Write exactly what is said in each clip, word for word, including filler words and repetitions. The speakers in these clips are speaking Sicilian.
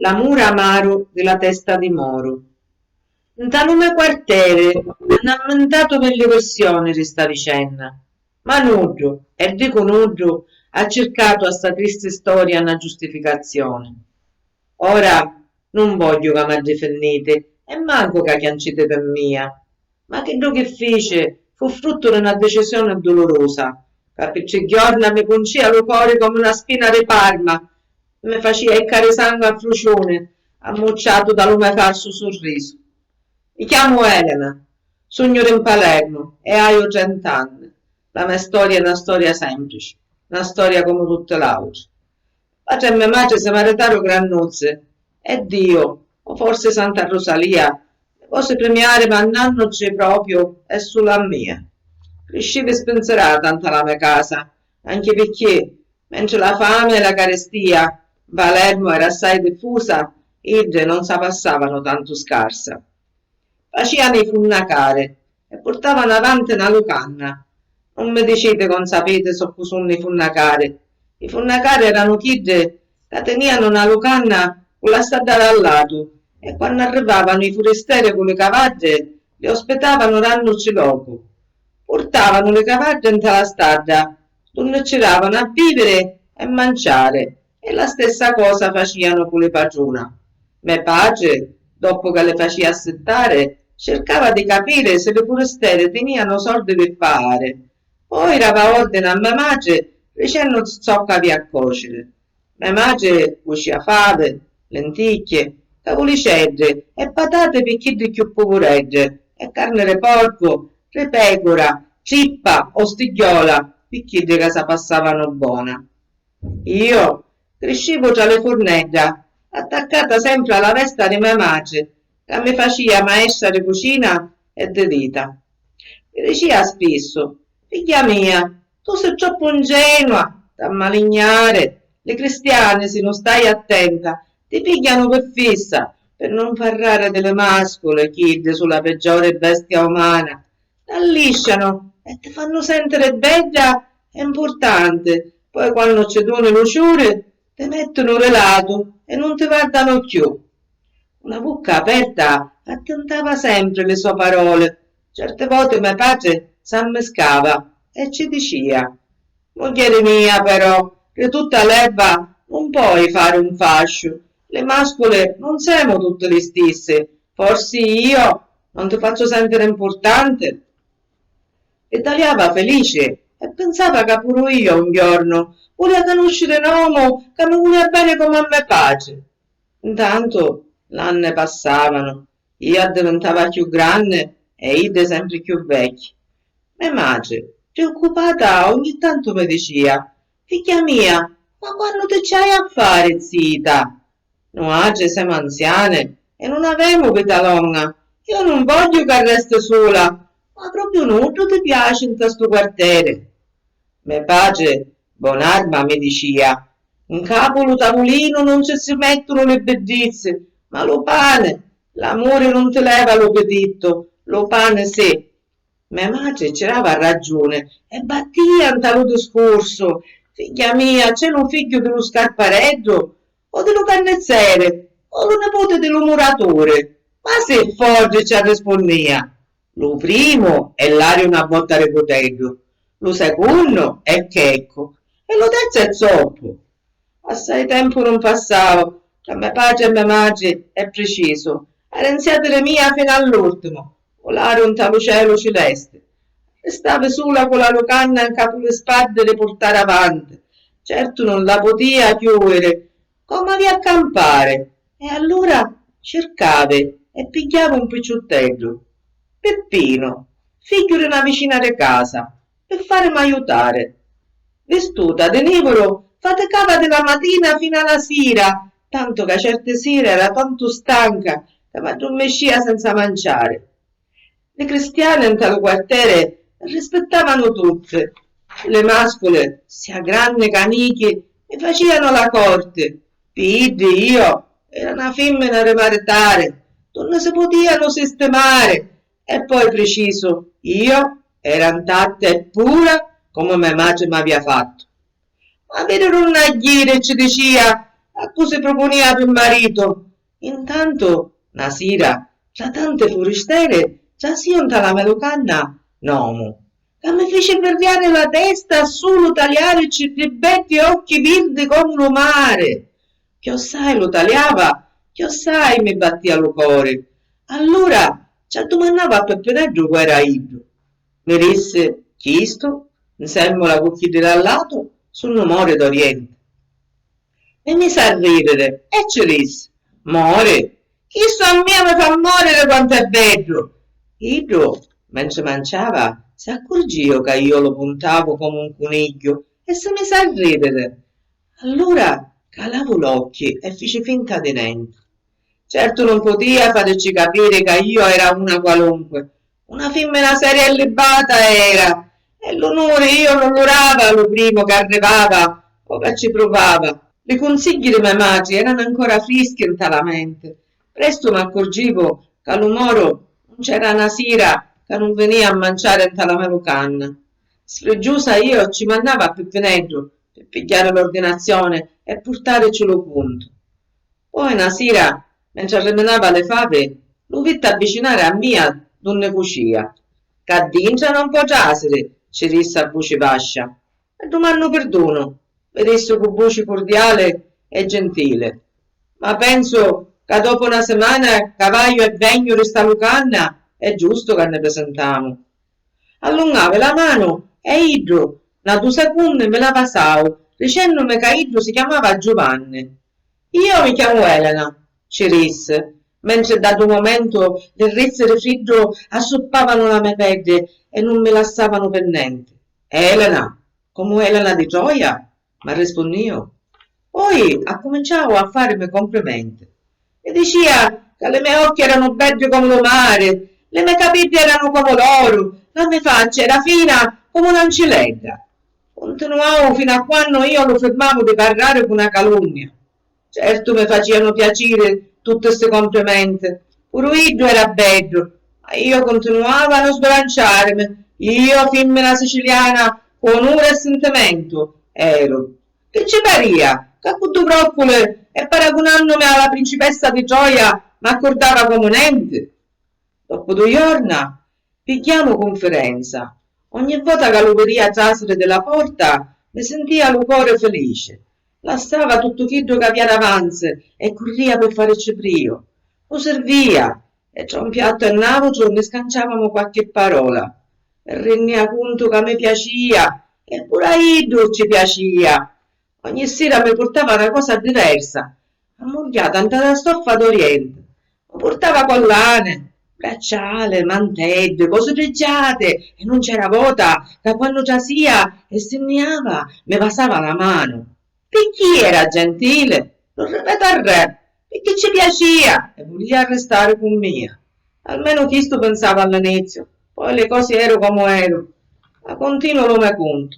l'amuri amaru di la testa di moru. Nta lu me quarteri hannu ammintatu milli versioni di sta vicenna, ma nuddu, e dicu nuddu, ha circatu a sta tristi storia na giustificazioni. Ora nun vogghiu ca m'addifinniti e mancu ca chianciti pi mia, ma chiddu chi fici fu fruttu di na dicisioni dulurusa, ca pi tri jorna mi cuncia lu cori comu na spina di parma, mi facia jiccari sangu a fruciuni, ammucciatu da lu me farsu surrisu. Mi chiamu Elena, sugnu di Mpalermu e haiu trent'anni. La me storia è na storia semplici, na storia comu tutti l'autri. Patri e me matri si maritaru grannuzzi e Diu, o forsi Santa Rusalia, mi vosi primiari mannannuci propriu e sulu a mia. Criscivi spinsirata nta la me casa, anchi picchì, mentri la fami e la caristia nta Palermu era assai diffusa, iddi non sa passavanu tantu scarsa. Facianu i funnacari e purtavanu avanti na lucanna. Nun mi diciti ca 'un sapiti soccu sunnu i funnacari. I funnacari eranu chiddi ca tenianu na lucanna cu la stadda da latu e quannu arrivavanu i furisteri cu li cavaddi li ospitavanu dannuci locu. Purtavanu li cavaddi nta la stadda, dunni ci davanu a biviri e manciari, e la stessa cosa facianu cu li patruna. Me patri, doppu ca li facia assittari, circava di capiri si li furisteri tinianu sordi pi pagari. Poi dava ordini a me matri dicennu zoccu avia a cociri. Me matri cucia favi, linticchi, cavuliceddi e patati pi chiddi cchiù puvureddi e carni di porcu, di pecura, trippa o stigghiòla pi chiddi ca sa passavanu bona. Io criscivu tra li furnedda, attaccata sempri a la vesta di me matri, ca mi facia maestra di cucina e di vita. Mi dicia spissu: "Figghia mia, tu si troppu ingenua, t'ha malignari, li cristiani, si nun stai attenta, ti pigghianu pi fissa, pi nun parrari di li masculi, chiddi su la peggiori bestia umana, t'alliscianu e ti fannu sentiri bedda e mpurtanti, poi quannu ci duni lu ciuri ti mettunu di latu e nun ti vardanu cchiù." Cu la vucca aperta attintava sempri li so paroli. Certi voti me patri s'ammiscava e ci dicia: "Mugghieri mia, però, di tutta l'erba nun poi fari un fasciu. Li masculi nun semu tutti li stissi. Forsi io non ti fazzu sentiri importanti?" Li taliava felici e pinsava ca puru io un jornu vulia canusciri n'omu ca mi vulia beni comu a me patri. Ntantu l'anni passavanu, io addivintava cchiù granni e iddi sempri cchiù vecchi. Me matri, priuccupata, ogni tantu mi dicia: "Figghia mia, ma quannu ti ci hai a fari, zita? Nuatri semu anziani e nun avemu vita longa. Io nun vogghiu ca resti sula, ma propriu nuddu ti piaci nta stu quarteri." Me patri, bon'arma, mi dicia: "Ncapu lu tavulinu nun ci si mettunu li biddizzi, ma lu pani, l'amuri nun ti leva lu pitittu, lu pani sì." Me matri ci dava ragiuni e battia nta lu discursu: "Figghia mia, c'è lu figghiu di lu scarpareddu o di lu cannizzeri o lu niputi di lu muraturi?" "Ma si foddi!" ci arrispunnia. "Lu primu è lari una botta di cuteddu, lu secunnu è checcu e lu terzu è zoppu." Assai tempu nun passau tra me patri e me matri, è pricisu, era nziati di mia finu all'urtimu, vularu nta lu celu cilesti. Ristavi sula cu la lucanna ncapu li spaddi di purtari avanti. Certu nun la putia chiuiri comu avia a campari, e allura circavi e pigghiavi un picciutteddu, Pippinu, figghiu di na vicina di casa, pi farimi aiutari. Vistuta di nivuru, faticava di la matina finu a la sira, tantu ca certi sira era tantu stanca ca m'addurmiscia senza manciari. Li cristiani nta lu quarteri rispittavanu tutti. Li masculi, sia granni ca nichi, mi facianu la corti. Pi iddi io era na fimmina di maritari, dunni si putianu sistimari, e poi pricisu, io era ntatta e pura comu me matri m'avia fattu. "Ma vidi dunni a jiri," ci dicia, a cu si prupunìa pi maritu. Intantu, na sira, tra tanti furistere, trasìu nta la me lucanna n'omu, ca mi fici firriari la testa a sulu taliàricci ddi beddi occhi virdi comu lu mari. Chiossai lu taliava, chiossai mi battìa lu cori. Allura ci addumannava a Peppineddu cu era iddu. Mi dissi, chistu, nsèmmula cu chiddi d'allatu, sunnu mori d'Orienti. Mi misi a rìdiri e ci dissi, mori? Chistu a mia mi fa mòriri quant'è beddu! Iddu, mentri manciava, s'accurgìu ca io lu puntavu comu un cunigghiu e si misi a rìdiri. Allura calavu l'occhi e fici finta di nenti. Certu nun putìa faricci capiri ca io era una qualunque, una fimmina seria e libata era, e l'unuri io nun lu dava a lu primu ca arrivava o ca ci pruvava. Li cunsigghi di me matri eranu ancora frischi nta la menti. Prestu m'accurgivu ca lu moru nun c'era na sira ca nun vinìa a manciari nta la me lucanna. Sfriggiusa io ci mannava a Pippineddu pi pigghiari l'ordinazioni e purtàricci lu cuntu. Poi na sira, mentri arriminava li favi, lu vitti avvicinari a mia d'unni cucìa. Ccà dintra non po' trasiri, ci dissi a vuci vascia. E dumannu pirdunu, mi dissi cu vuci curdiali e gentili. Ma pensu ca dopu na simana ca vaiu e vegnu di sta lucanna è giustu ca nni prisintamu. Allungavi la manu e iddu, na du secunni, mi la vasau, dicennumi ca iddu si chiamava Giuvanni. Io mi chiamu Elena, ci dissi, mentri da du momentu li rizzi di friddu assuppavanu la me peddi e nun mi lassavanu pi nenti. Elena, comu Elena di Troia, m'arrispunnìu. Poi accuminciau a farimi complimenti. Mi dicìa ca li me occhi eranu beddi comu lu mari, li me capiddi eranu comu l'oru, la me facci era fina comu n'anciledda. Cuntinuau finu a quannu io lu firmavu di parrari cu na calunnia. Certu mi facìanu piaciri tutti sti complimenti, puru iddu era beddu, ma io cuntinuavu a nun sbilanciarimi, io fimmina siciliana cu onuri e sintimentu eru. Chi ci parìa ca cu du brocculi e paragunannumi a la principessa di Troia m'accurdava comu nenti? Dopu du jorna pigghiamu cunfirenza. Ogni vota ca lu vidìa trasiri di la porta mi sintìa lu cori filici. Lassava tuttu chiddu ca avìa davanzi e currìa pi faricci priju. Lu sirvìa e tra un piattu e n'àutru ni scanciàvamu qualchi parola. Mi rinnìa cuntu ca mi piacìa e puru a iddu ci piacìa. Ogni sira mi purtava na cosa diversa, ammugghiata nta na stoffa d'Orienti. Mi purtava collane, bracciali, manteddi, cosi prigiati e nun c'era vota ca quannu trasìa e si nni java mi vasava la manu. Picchì era gentili, lu ripetu arrè, picchì ci piacìa e vulìa arristari cu mia. Almenu chistu pinsava all'iniziu, poi li cosi eru comu eru. Ma cuntinuu lu me cuntu.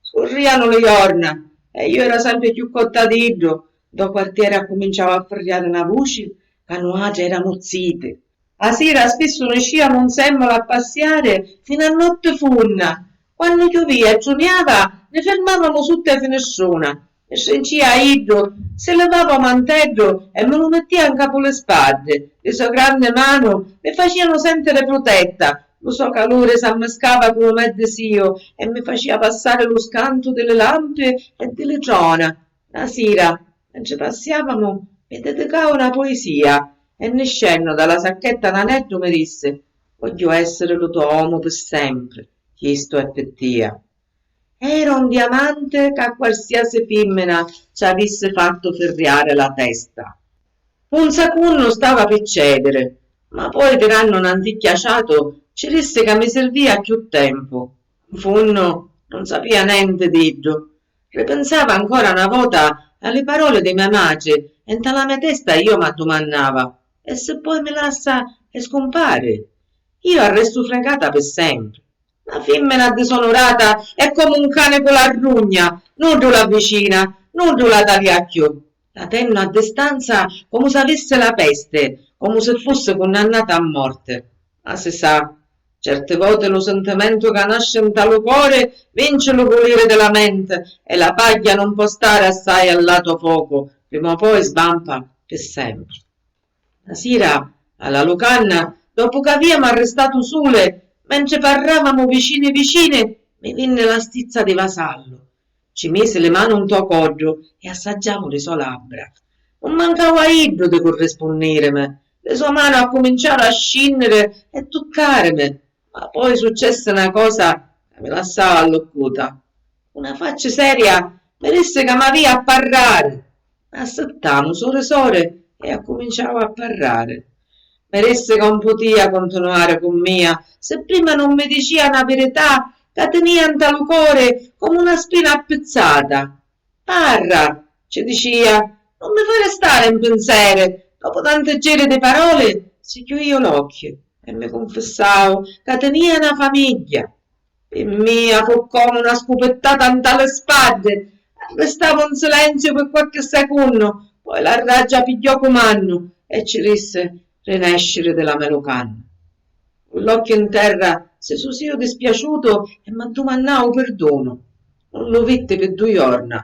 Scurrìanu li jorna e iu era sempri cchiù cotta d'iddu, dô quartieri accuminciau a firriari na vuci ca nuatri eramu ziti. A sira spissu niscìamu nsèmmula a passiari finu a notti funna. Quannu chiuvìa e truniava, ni firmàvamu sutta ê finistruna. Mi strincìa a iddu, si livava u manteddu e mi lu mittìa ncapu li spaddi. Li so granni manu mi facìanu sèntiri prutetta, lu so caluri s'ammiscava cu lu me disìu e mi facìa passari lu scantu di li lampi e di li trona. Na sira, mentri passiàvamu, mi didicau na puisìa e, niscennu da la sacchetta n'aneddu, mi dissi: vogghiu èssiri lu to omu pi sempri, chistu è pi tia. Era un diamanti ca a qualsiasi fimmina ci avissi fattu firriari la testa. Un secunnu stava pi cèdiri, ma poi tirannu n'anticchia ciatu ci dissi ca mi sirvìa cchiù tempu. Nfunnu nun sapìa nenti d'iddu. Ripinsava ancora na vota a li paroli di me matri e nta la me testa io m'addumannava: e si poi mi lassa e scumpari? Io arrestu fregata pi sempri. Na fimmina disonorata è comu un cani cu la rugna, nuddu l'avvicina, nuddu la talìa cchiù. La tennu a distanza comu s'avissi la pesti, comu si fussi cunnannata a morti. Ma si sa, certi voti lu sintimentu ca nasci nta lu cori vinci lu vuliri di la menti e la pagghia nun po stari assai allatu ô focu, prima o poi sbampa pi sempri. Na sira, a la lucanna, dopu ca aviamu arristatu suli, mentri parravamu vicini vicini, mi vinni la stizza di vasallu. Ci misi li manu ntô coddu e assaggiamu li so labbra. Nun mancau a iddu di currispunnirimi. Li so manu accuminciaru a scinniri e tuccarimi, ma poi successi na cosa ca mi lassau alluccuta. Cu na facci seria mi dissi ca m'avia a parrari. Assittamu sori sori e accuminciau a parrari. Mi dissi ca 'un putia cuntinuari cu mia si prima nun mi dicia na virità ca tinia nta lu cori comu na spina appizzata. Parra, ci dicia, nun mi fari stari 'n pinseri, dopu tanti giri di paroli si chiuiu l'occhi e mi cunfissau ca tinia na famigghia. Pi mia fu comu na scupittata nta li spaddi. Arristavu 'n silenziu pi qualchi secunnu, poi la raggia pigghiò cumannu e ci dissi rinèsciri di la me lucanna. Cu l'occhi 'n terra si susiu dispiaciutu e m'addumannau pirdunu. Nun lu vitti pi dui jorna.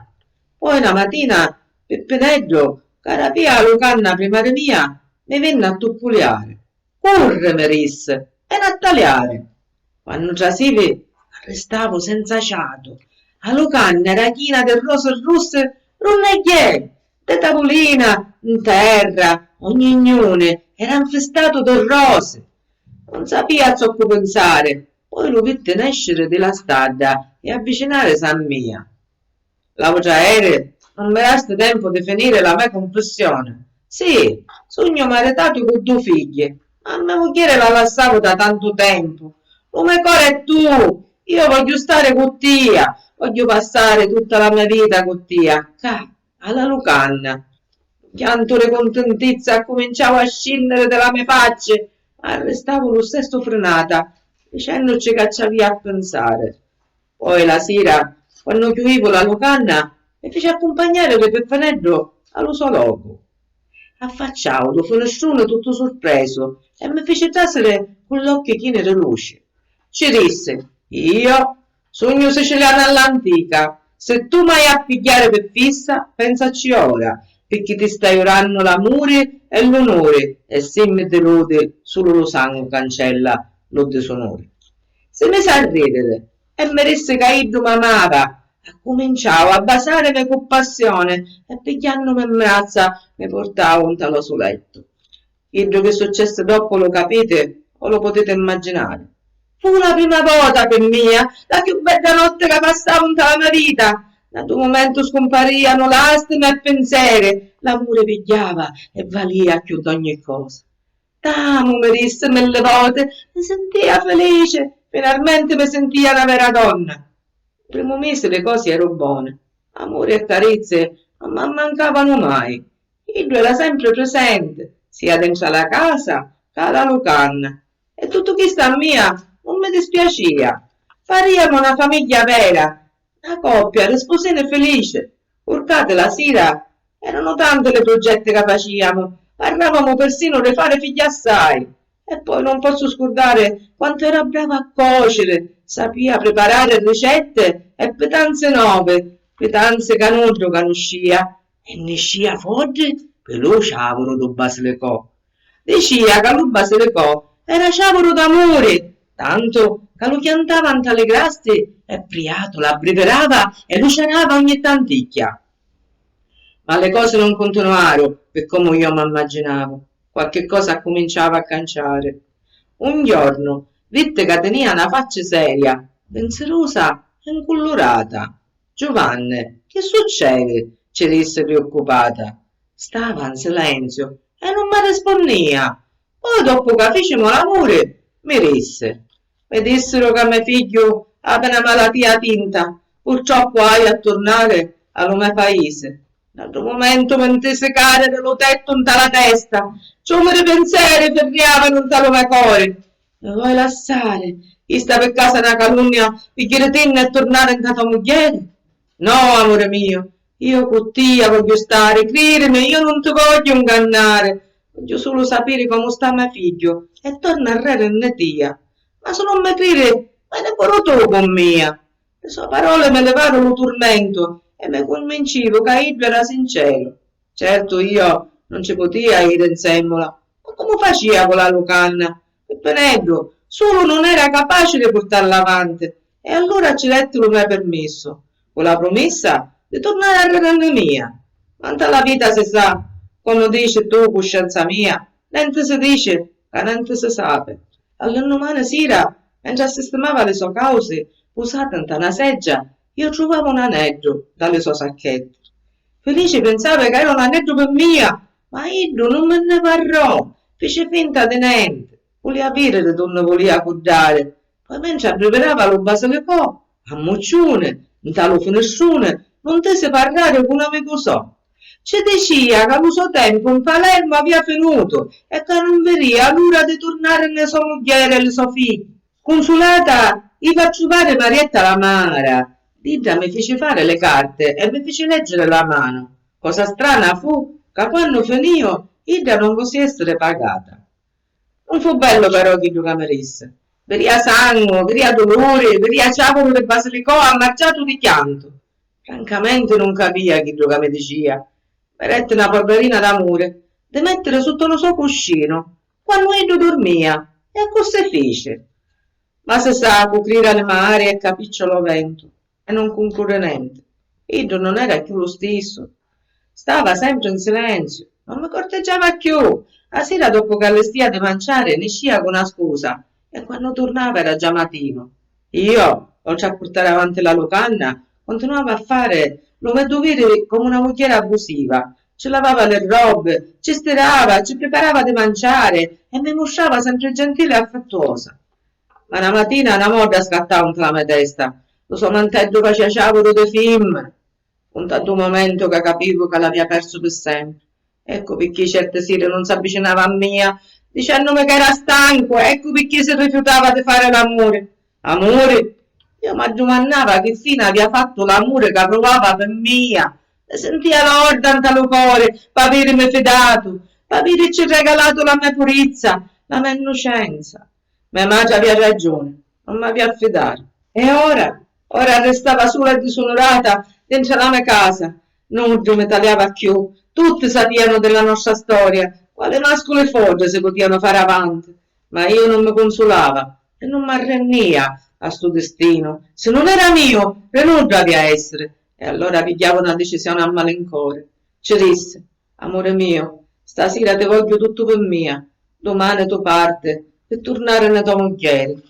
Poi na matina Pippineddu, ca rapia a lucanna prima di mia, mi vinni a tuppuliari. Curri, mi dissi, veni a taliari. Quannu trasivi, arristavu senza ciatu. A lucanna era china di rosi russi, runnegghiè, di tavulina, 'n terra, ogni gnuni era 'nfistatu di rosi. Nun sapia zoccu pinsari, poi lu vitti nesciri di la stadda e avvicinarisi a mia. L'autra eri, nun mi dasti tempu di finiri la me cunfissioni. Sì, sugnu maritatu cu du figghi, ma me mugghieri la lassavu da tantu tempu. Lu me cori è tu, io vogghiu stari cu tia, vogghiu passari tutta la me vita cu tia, ca, a la lucanna. Lu chiantu di cuntintizza accuminciau a scinniri di la me facci, ma arristavu lu stessu frinata, dicennuci ca ci avia a pinsari. Poi la sira, quannu chiuivu la lucanna, mi fici accumpagnari di Pippineddu a lu so locu. Affacciau du finistruni tuttu surpresu e mi fici trasiri cu l'occhi chini di luci. Ci dissi, io sugnu siciliana all'antica, si tu m'hai a pigghiari pi fissa, pensaci ora, picchì ti staiu dannu l'amuri e l'unuri e si mi diludi sulu lu sangu cancella lu disunuri. Si misi a ridiri e mi dissi ca iddu m'amava, accuminciau a basarimi cu passioni e pigghiannumi 'n brazza mi purtau nta lo su lettu. Iddu chi successi doppu lu capiti o lu putiti immaginari. Fu la prima vota pi mia, la chiù bedda notti ca passavu nta la me vita. Na du mumentu scumparianu lastimi e pinseri, l'amuri pigghiava e valia chiù d'ogni cosa. T'amu, mi dissi milli voti, mi sintia felici, finalmenti mi sintia na vera donna. U primu misi li cosi eru boni, amuri e carizzi non m'ammancavanu mai. Iddu era sempri prisenti, sia dintra la casa ca a la lucanna, e tuttu chistu a mia non mi dispiacia. Pariamu na famigghia vera, na coppia di spusini filici. Curcati la sira eranu tanti li prugetti ca faciamu, parravamu pirsinu di fari figghi assai. E poi non pozzu scurdari quantu era brava a cociri, sapia priparari ricetti e pitanzi novi, pitanzi ca nuddu canuscia e niscia foddi pi lu ciavuru du basilicò. Dicia ca lu basilicò era ciavuru d'amuri, tantu ca lu chiantava nta li grasti e priatu l'abbrivirava e lu ciarava ogni tanticchia. Ma li cosi non cuntinuaru pi comu io m'ammaginavu, qualchi cosa accuminciava a canciari. Un jornu vitti ca tinia na facci seria, pinsirusa e ncullurata. Giuvanni, chi succedi? Ci dissi priuccupata. Stava in silenziu e non m'arrispunnia. Poi, doppu ca ficimu l'amuri, mi dissi: Mi dissiru ca me figghiu havi na malatia tinta, purtroppu haiu a turnari a lu me paisi. Na ddu mumentu mi ntisi cariri lu tettu nta la testa, ciumi di pinseri firriavanu nta lu me cori. Mi voi lassari? Chista pi casa è na calunnia, pigghiritilla e turnari nta to mugghieri? No, amuri miu, io cu tia vogghiu stari, cridimi, io nun ti vogghiu ngannari, vogghiu sulu sapiri comu sta me figghiu e torna arreri nni tia. Ma si nun mi cridi, veni puru tu cu mia. Li so paroli mi livaru lu turmentu e mi cunvincivu ca iddu era sinceru. Certu io non ci putia iri nsemmula, ma comu facia cu la lucanna? Pippineddu sulu non era capaci di purtarla avanti e allura ci detti lu me pirmissu, cu la prumissa di turnari arreri a nni mia. Ma nta la vita si sa, comu dici tu, cuscenza mia, nenti si dici ca nenti si sapi. All'annumani sira, mentri assistimava li so causi pusati nta na seggia, io truvava un aneddu nta li so sacchetti. Filici pinsavi ca era un aneddu pi mia, ma iddu non mi nni parrò, fici finta di nenti, vulia viriri d'unni vulia cuddari, poi mentri abbrivirava lu basilicò, a mucciuni, nta lu finistruni, nun ntisi parrari cu n'amicu so. Ci dicia ca lu so tempu 'n Palermu avia finutu e ca nun viria l'ura di turnari nni so mugghieri e li so figghi. Scunsulata, ivi a truvari Marietta la mara d'idda, mi fici fari li carti e mi fici leggiri la manu. Cosa strana fu ca quannu finiu idda non vosi essiri pagata. Nun fu bellu però chiddu ca mi dissi. Viria sangu, viria duluri, viria ciavuru di basilicò ammargiatu di chiantu. Francamenti nun capia chiddu ca mi dicia. Mi detti na polverina d'amuri di mettiri sutta lu so cuscinu quannu iddu durmia e accussì fici. Ma si sa cu criri a li mari e capicciu a lu ventu e non cuncruri nenti. Iddu non era cchiù lu stissu. Stava sempri in silenziu, non mi corteggiava cchiù. A sira doppu ca allistia di manciari niscia cu na scusa e quannu turnava era già matinu. Io, oltri a purtari avanti la lucanna, continuava a fari lu me duviri comu na mugghieri abusiva. Ci lavava li robbi, ci stirava, ci priparava di manciari e mi mustrava sempri gentili e affettuosa. Ma na matina na modda scattau nta la me testa, lu so manteddu facia ciavuru di fimmini. Fu nta ddu mumentu ca capivu ca l'avia persu pi sempri. Eccu picchì certi siri nun s'avvicinava a mia, dicennumi ca era stancu, eccu picchì si rifiutava di fari l'amuri. Amuri? Io m'addumannava chi fini avia fattu l'amuri ca pruvava pi mia. Mi sintia lorda nta lu cori p'avìrimi fidatu, p'avìricci regalatu la me purizza, la me nnucenza. Me matri avia ragiuni, non m'avia a fidari. E ora? Ora restava sula e disunurata dintra la me casa. Nuddu mi taliava cchiù, tutti sapianu di la nostra storia, quali masculi foddi si putianu fari avanti, ma io non mi cunsulava e non m'arrennia a stu distinu. Si non era miu, pi nuddu avia essiri. E allora pigghiavu na dicisioni a malincori. Ci dissi: Amuri miu, stasira ti vogghiu tuttu pi mia, dumani tu parti pi turnari nni to mugghieri.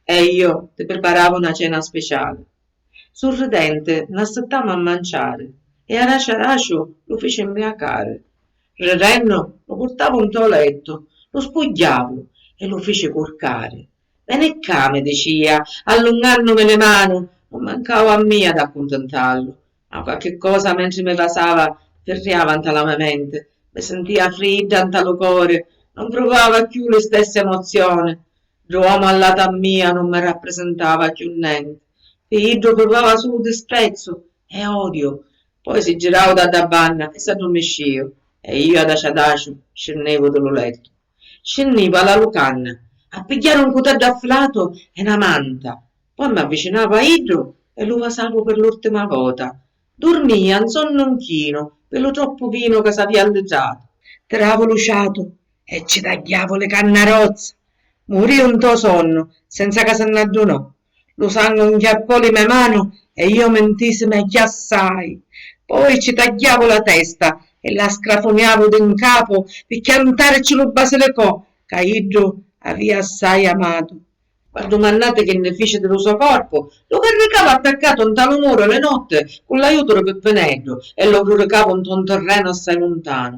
E io ti priparavu na cena speciali. Surridenti n'assittamu a manciari e araciu araciu lu fici mbriacari. Rirennu lu purtavu nto lettu, lu spugghiavu e lu fici curcari. Veni ccà, mi dicia, allungannumi li manu, nun mancau a mia d'accuntintallu. Ma qualchi cosa mentri mi vasava firriava nta la me menti, mi sintia fridda nta lu cori, nun pruvava cchiù li stessi emozioni. Dd'uomu a latu a mia nun mi rapprisintava cchiù nenti, pi iddu pruvava sulu disprezzu e odiu. Poi si girau da dda banna e s'addummisciu e iu adaciu adaciu scinnivu di lu lettu. Scinnivu a la lucanna a pigghiari un cuteddu affilatu e na manta, poi m'avvicinavu a iddu e lu vasavu pi l'urtima vota. Durmia 'n sonnu 'n chinu pi lu troppu vinu ca s'avia allitratu. Tiravu lu ciatu e ci tagghiavu li cannarozza. Muriu 'nto sonnu senza ca si nn'addunò. Lu sangu 'nchiappò li me manu e io mi ntisi megghiu assai. Poi ci tagghiavu la testa e la scrafuniavu di 'ncapu pi chiantarici lu basilicò ca iddu avia assai amatu. V'addumannati chi nni fici di lu so corpu? Lu carricavu attaccatu nta lu muru li notti cu l'aiutu di Pippineddu e lu ruricavu nta un tirrenu assai luntanu.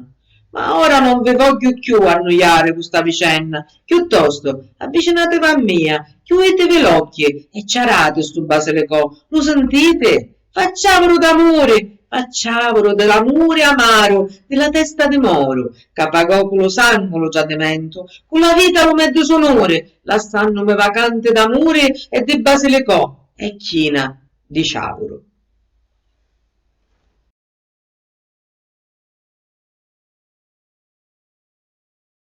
Ma ora non vi vogghiu cchiù annuiari cu sta vicenna, chiuttostu avvicinativi a mia, chiuitivi l'occhi e ciarati stu basilicò, lu sintiti? Fa ciavuru d'amuri, fa ciavuru di l'amuri amaru di la testa di moru, ca pagò cu lu sangu lu tradimentu, cu la vita lu me disunuri, lassannumi vacanti d'amuri e di basilicò e china di ciavuru.